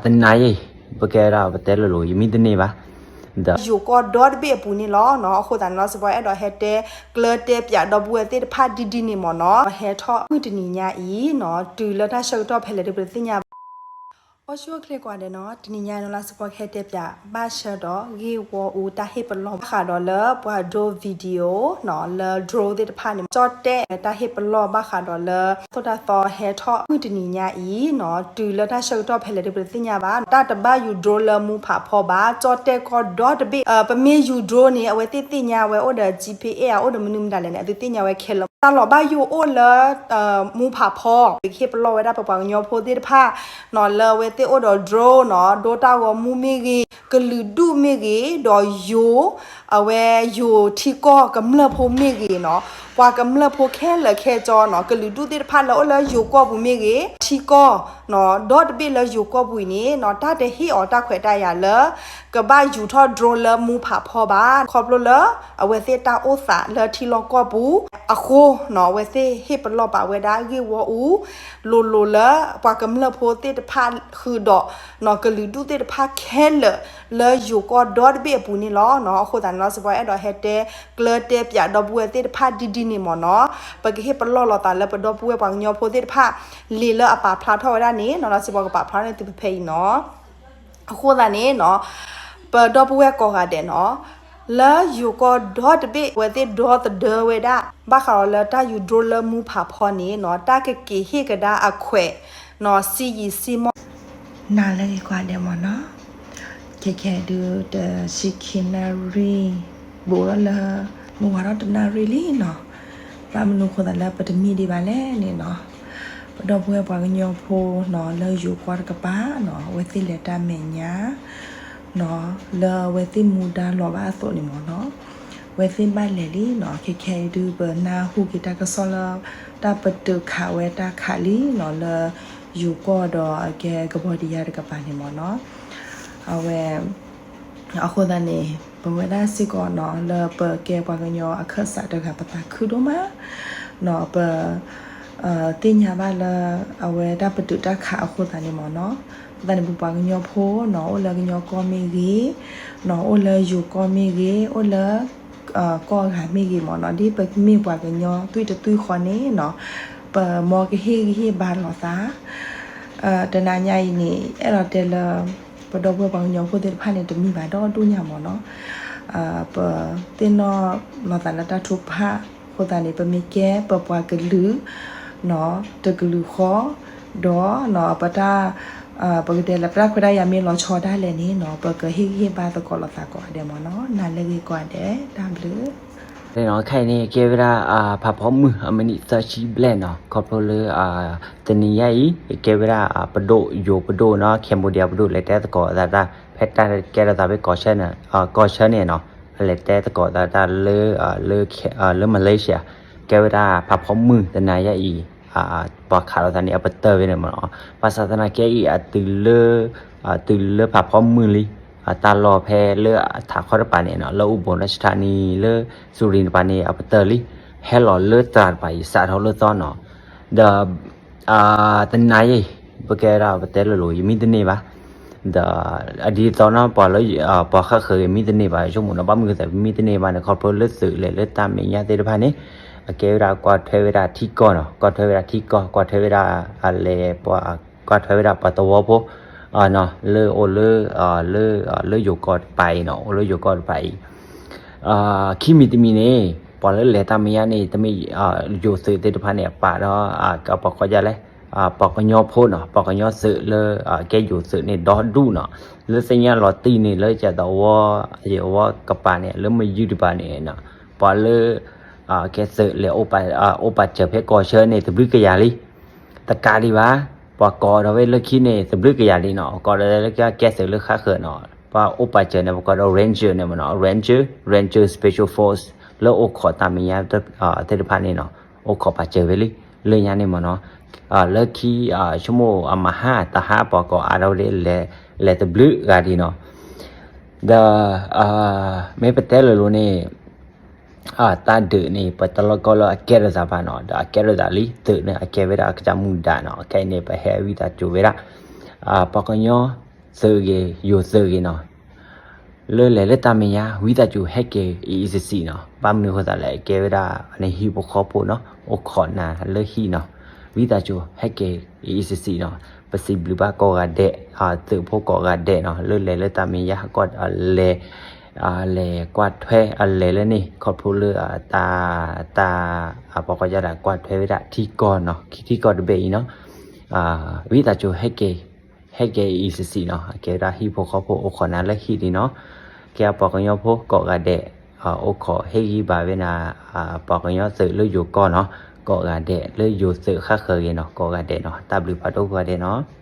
တနၤယံၤ ပကဲဒၣ်ပတဲလိၤလိၤ ယမံတန့ၢ်ဘၣ် ဒီးယိၤကီၢ်ဒီတဘ့ၣ်အပူၤန့ၣ်လီၤနီၤ. အဃိသတးန့ၣ်လီၤ စ့ၢ်ကီးအဲၣ်ဒိးဟဲတဲကျၢၢ်တဲပၠးဒီပုၢ်ဝဲၢ်သ့ၣ်တဖၣ်ဒ်ဒ်န့ၣ်မ့ၢ်နီၤ, ဟဲထီၣ်မုၢ်တနံၤညါအံၤနီၤ တုၤလၢတၢ်ဆၢကတီၢ်ဖဲလဲၣ်ဒီးပတသ့ၣ်ညါဘၣ် အိၣ်ဆူၣ်အိၣ်ချ့ကိးဂၤဒဲးနီၤ, တနံၤညါအံၤနီၤ လၢစ့ၢ်ကီးကဟဲတဲပၠးဘၣ်ဆၢဒီးဂ့ၢ်ဝီအူတၢ်ဟ့ၣ်ပလီၢ်ဘၣ်ဃးဒီးလၢပှၤဒိ video နီၤ လၢ drone သ့ၣ်တဖၣ်န့ၣ် ကၠီၣ်တဲၣ်တၢ်ဟ့ၣ်ပလီၢ်ဘၣ်ဃးဒီးလၢ သိၣ်တၢ်သီဟဲထီၣ်မုၢ်တနံၤညါအံၤနီၤ တုၤလၢတၢ်ဆၢကတီၢ်ဖဲလဲၣ်ဒီးပတသ့ၣ်ညါဘၣ်, တၢ်တဘၣ်ယူၤ drone လၢမူဖးဖီဘၣ်, ကၠီၣ်တဲၣ်ကီၢ်ဒီတဘ့ၣ် ပမ့ၢ်ယူၤ drone န့ၣ် အဝဲသ့ၣ်သ့ၣ်ညါဝဲအိၣ်ဒီး GPS အိၣ်ဒီးမနုၤမတၤလဲၣ်န့ၣ် အသုသ့ၣ်ညါဝဲခဲလၢာ်, တၢ်လီၤဘၣ်ယိၣ်အိၣ်လၢ မူဖးဖီ, ပကဟ့ၣ်ပလီၢ်ဝဲဒၣ်ပပှၤကညီဖိသ့ၣ်တဖၣ်နီၤ လၢအဝဲသ့ၣ်အိၣ်ဒီး drone နီၤ ဒိတၢ်ဂီၤမူမ့ၢ်ဂ့ၤ, ကလုာ်ဒူၣ်မ့ၢ်ဂ့ၤ, ဒီးယိၤ အဝဲယိၤထံကီၢ်ကမျၢၢ်ဖိမ့ၢ်ဂ့ၤနီၤ, ပှၤကမျၢၢ်ဖိခဲလၢာ်ခဲဆ့နီၤ ကလုာ်ဒူၣ်သ့ၣ်တဖၣ်လၢအိၣ်လၢယိၤကီၢ်ပူၤမ့ၢ်ဂ့ၤ, ထံကီၢ်နီၤ ဒီတဘ့ၣ်လၢယိၤကီၢ်ပူၤအံၤန့ၣ်နီၤ တၢ်တဟ့ၣ်အီၤတၢ်ခွဲးတၢ်ယာ်လၢ ကဘၣ်ယူၤထီၣ် drone လၢမူဖးဖီဘၣ်, ခီဖျိလၢ အဝဲသ့ၣ်တၢ်အိၣ်သးလၢထံလီၢ်ကီၢ်ပူၤအဃိနီၤ အဝဲသ့ၣ်ဟ့ၣ်ပလီၢ်ပာ်ဝဲဒၣ်ဂ့ၢ်ဝီအူ လိၤလိၤလၢ ပှၤကမျၢၢ်ဖိသ့ၣ်တဖၣ်ဃုာ်ဒီးနီၤ ကလုာ်ဒူၣ်သ့ၣ်တဖၣ်ခဲလၢာ်လၢယိၤကီၢ်ဒီတဘ့ၣ်အပူၤန့ၣ်လီၤ. အဃိသတးန့ၣ်လီၤ စ့ၢ်ကီးအဲၣ်ဒိးဟဲတဲကျၢၢ်တဲပၠးဒီပုၢ်ဝဲၢ်သ့ၣ်တဖၣ်ဒ်ဒ်န့ၣ်မ့ၢ်နီၤ, ပကဟ့ၣ်ပလီၢ်လိာ်သးလၢပဒီပုၢ်ဝဲၢ်ပှၤကညီဖိသ့ၣ်တဖၣ် လံာ်လၢအပာ်ဖျါထီၣ်ဝဲဒၣ်န့ၣ်နီၤ လီၤစ့ၢ်ကီးကပာ်ဖျါန့ၢ်သုဖဲဖဲအံၤနီၤ. အဃိသတးန့ၣ်နီၤ ပဒီပုၢ်ဝဲၢ်ကိးဂၤဒဲးနီၤ လၢယိၤကီၢ်ဒီတဘ့ၣ် အဝဲသ့ၣ်ဒီသဒၢဝဲဒၣ် ဘၣ်ဃးဒီးလၢတၢ်ယူၤ drone လၢမူဖးဖီန့ၣ်နီၤ တၢ်ကက့ၤဟ့ၣ်ကဒါအခွဲးနီၤ ဆံးယံာ်ဆံးမီၢ် နၤလၢဂ့ၤကိးဂၤဒဲးမ့ၢ်နီၤ, ခဲခဲဒုး တဆံခံနၣ်ရံၣ် ဘူးထီၣ်လၢ မုၢ်ဝါထီၣ်တနၣ်ရံၣ်လံနီၤ, ဘၣ်မနုၤဃိသးလၢပတမံဒံးဘၣ်လဲၣ်န့ၣ်နီၤ, ပဒီပုၢ်ဝဲၢ်ပှၤကညီဖိနီၤ လၢယိၤကီၢ်တကပၤနီၤ အဝဲသ့ၣ်လဲၤတၢ်မဲာ်ညါနီၤ လၢအဝဲသ့ၣ်မူဒါလီၤဘၣ်အသိးန့ၣ်မ့ၢ်နီၤ, အဝဲသ့ၣ်ဘၣ်လဲၤလံနီၤ, ခဲခဲအံၤဒုး ပနၢ်ဟူက့ၤတၢ်ကစီၣ်လၢ တၢ်ပတုာ်ခးဝဲတၢ်ခးလံနီၤ လၢယိၤကီၢ်ဒီးအကဲကဘီဒံယါတကပၤန့ၣ်မ့ၢ်နီၤ, အဝဲ အဃိသတးန့ၣ် ပဝဲဒၣ်စ့ၢ်ကီးနီၤ လၢပကဲပှၤကညီအခၢၣ်စးတဂၤ ပသးခုဒိၣ်မးနီၤ, ပ သ့ၣ်ညါဘၣ်လၢ အဝဲတၢ်ပတုာ်တၢ်ခးအဃိသတးန့ၣ်မ့ၢ်နီၤ, အဃိသတးန့ၣ် ပပှၤကညီဖိနီၤ အိၣ်လၢကညီကီၢ်မ့ၢ်ဂ့ၤနီၤ အိၣ်လၢယိၤကီၢ်မ့ၢ်ဂ့ၤ အိၣ်လၢ ကီၢ်ဂၤမ့ၢ်ဂ့ၤမ့ၢ်နီၤ, ဒ်ပမ့ၢ်ပှၤကညီသွံၣ်တသွံၣ်ဃီန့ၣ်နီၤ, ပမ်ကဟ့ၣ်ဂံၢ်ဟ့ၣ်ဘါလိာ်သး တနၤညါအံၤန့ၣ် အဲၣ်ဒိးတဲလၢ ပဒီပုၢ်ဝဲၢ်ပှၤကညီဖိသ့ၣ်တဖၣ်န့ၣ် တမံဘၣ်ဒီဒူၣ်ညါမ့ၢ်နီၤ, ပသ့ၣ်နီၣ်လိာ်သးလၢတၢ်ထုကဖၣ်အဃိသတးန့ၣ် ပမ့ၢ်ကဲပပှၤကလုာ်နီၤ တကလုာ်ဃီ ဒီးနီၤ ပတၢ် ပကတဲလၢပတၢ်ခွဲးတၢ်ယာ်မ့ၢ်လီၤဆီဒၣ်လဲာ်န့ၣ်နီၤ ပကဟ့ၣ်ဂံၢ်ဟ့ၣ်ဘါသကိးလိာ်သးကိးဂၤဒဲးမ့ၢ်နီၤ, နၤလၢဂ့ၤကိးဂၤဒဲး တၢ်ဘျုး ခဲအံၤန့ၣ် ကဲဝဲဒၣ် ဖးဖီမုၢ် အမံးနံးသၢဆံဘျဲၣ်နီၤ ခီဖျိလၢ တနံၤညါအံၤ ကဲဝဲဒၣ် ပဒိၣ်ယိၤပဒိၣ်နီၤ Cambodia ပဒိၣ်လဲၤတဲသကိးသးတၢ် ဖဲတၢ်ကဲထီၣ်သးဖဲကီၢ်ဆၢန့ၣ် ကီၢ်ဆၢန့ၣ်နီၤ လဲၤတဲသကိးသးတၢ်လၢ လၢ လၢ Malaysia ကဲဝဲဒၣ်ဖးဖီမုၢ်တနၤညါအံၤ ပှၤခးလိာ်သးန့ၣ် အပတၢၢ်ဝဲန့ၣ်မ့ၢ်နီၤ, ဘၣ်ဆၣ်သနာ်က့အံၤ အတုၤလၢ တုၤလၢဖးဖီမုၢ်လံ, တၢ်လီၢ်ဖဲလၢအထးခီတပၤန့ၣ်နီၤ လၢ อุบลราชธานี လၢ สุรินทร์ တပၤန့ၣ် အပတၢၢ်လံ, ဟဲလီၤလၢတြၤတပၤအံၤ စးထီၣ်လၢသီနီၤ, ဒီး တနၤယံၤ ပကဲဒၣ်ပတဲလိၤလိၤ ယမံတန့ၢ်ဘၣ်, ဒီး အဒ်သိးနီၤ ပှၤလၢ ပှၤဃၣ်ဃၢၤဂ့ၤမံတန့ၢ်ဘၣ် ဆိကမိၣ်နီၤ ဘၣ်မနုၤဃိသးပမံတန့ၢ်ဘၣ်န့ၣ် ခီဖျိလၢသုးလဲၤလၢတၢ်မဲာ်ညါသ့ၣ်တဖၣ်န့ၣ် အကဲဝဲဒၣ်ကွၢ်ထွဲဝဲဒၣ်ထံကီၢ်နီၤ ကွၢ်ထွဲဝဲဒၣ်ထံကီၢ် ကွၢ်ထွဲဝဲဒၣ် အလဲၤ ကွၢ်ထွဲဝဲဒၣ်ပှၤသဝီဖိ လၢအိၣ်လၢ လၢ လၢယိၤကီၢ်တပၤအံၤနီၤ အိၣ်လၢယိၤကီၢ်တပၤအံၤ ခံမံၤတမံၤန့ၣ် ပှၤလၢလဲၤတၢ်မဲာ်ညါန့ၣ် တမ့ၢ် ယိၤသုးသ့ၣ်တဖၣ်န့ၣ် အပာ်ဒီး ပှၤကိးဒ်လဲၣ် ပှၤကညီဖိနီၤ ပှၤကညီသုးလၢ ကဲယိၤသုးန့ၣ် ဒီဒူၣ်နီၤ လၢသ့ၣ်ညါလီၤတံၢ်န့ၣ် လၢကသဝီ ယဝီကပၤန့ၣ် လၢမယုၤတပၤန့ၣ် ပှၤလၢ ကဲသုးလဲၤ အိၣ်ပာ်စၢၤဖဲကီၢ်ဆၢန့ၣ် သဘျုးကယၤလံ တကးဒံးဘၣ် ပှၤကိးဒီးဝဲလၢခံန့ၣ် သဘျုးကယၤလံနီၤ ကိးဒီးလၢကဲသုးလၢဃၣ်ဃၢၤနီၤ ပှၤအိၣ်ပာ်စၢၤန့ၣ် ပှၤကိးဒီး Ranger န့ၣ်မ့ၢ်နီၤ Ranger Ranger Special Force လၢအိၣ်ခိးတၢ်မဲာ်ညါ သ့ၣ်တဖၣ်န့ၣ်နီၤ အိၣ်ခိးပာ်စၢၤဝဲလံ လၢညါန့ၣ်မ့ၢ်နီၤ လၢခံ ဆိကမိၣ်အမၤဟါတဟါ ပှၤကိးအါထီၣ်ဝဲဒၣ် လဲၤသဘျုးဂၤဒံးနီၤ ဒီး မ့ၢ်ပတဲလိၤလိၤန့ၣ် တၢ်ဒုးန့ၣ် ပတလီၢ်ကီၢ်လၢအကဲထီၣ်သးဘၣ်နီၤ ဒီးအကဲထီၣ်သးလံ သုးန့ၣ် အကဲဝဲဒၣ်အကစၢ်မူဒါနီၤ ခဲအံၤန့ၣ် ပဟဲဝံသးစူၤဝဲဒၣ် ပှၤကညီသုးဂ့ၤ ယိၤသုးဂ့ၤနီၤ, လၢလဲၤလၢတၢ်မဲာ်ညါ ဝံသးစူၤဟဲက့ၤအံၤအံၤစံးစံးနီၤ, ဘၣ်မနုၤအဃိသတးလဲၣ် ကဲဝဲဒၣ်န့ၣ်ဟံၣ်ဖိဃီဖိနီၤ, အိၣ်ခိးနၤလၢဟံၣ်နီၤ, ဝံသးစူၤဟဲက့ၤအံၤအံၤစံးစံးနီၤ, ပစံးဘျုးဘၣ်ကိးဂၤဒဲး, သုးဖိကိးဂၤဒဲးနီၤ, လၢလဲၤလၢတၢ်မဲာ်ညါ ဟဲကီၢ်လဲၤ လဲၤကွၢ်ထွဲအလဲၤလၢန့ၣ် ခီဖျိလၢတၢ် တၢ် ပှၤကညီဒၣ်ကွၢ်ထွဲဝဲဒၣ်ထံကီၢ်နီၤ, ခံထံကီၢ်တဘ့ၣ်အံၤနီၤ, ဝံသးစူၤဟဲက့ၤ ဟဲက့ၤအံၤစံးစံးနီၤ, ကဲဝဲဒၣ်ဟံၣ်ဖိဃီဖိအိၣ်ခိးနၤလၢဟံၣ်န့ၣ်နီၤ, ကဲပှၤကညီဖိကိးဂၤဒဲး အိၣ်ခိးဟ့ၣ်ဂံၢ်ဘါဝဲနၤ, ပှၤကညီသုးလၢယိၤကီၢ်နီၤ, ကိးဂၤဒဲးလၢယိၤသုးဃၣ်ဃၢၤဂ့ၤနီၤ, ကိးဂၤဒဲးနီၤ, တၢ်ဘျုးဖးဒိၣ်ကိးဂၤဒဲးနီၤ.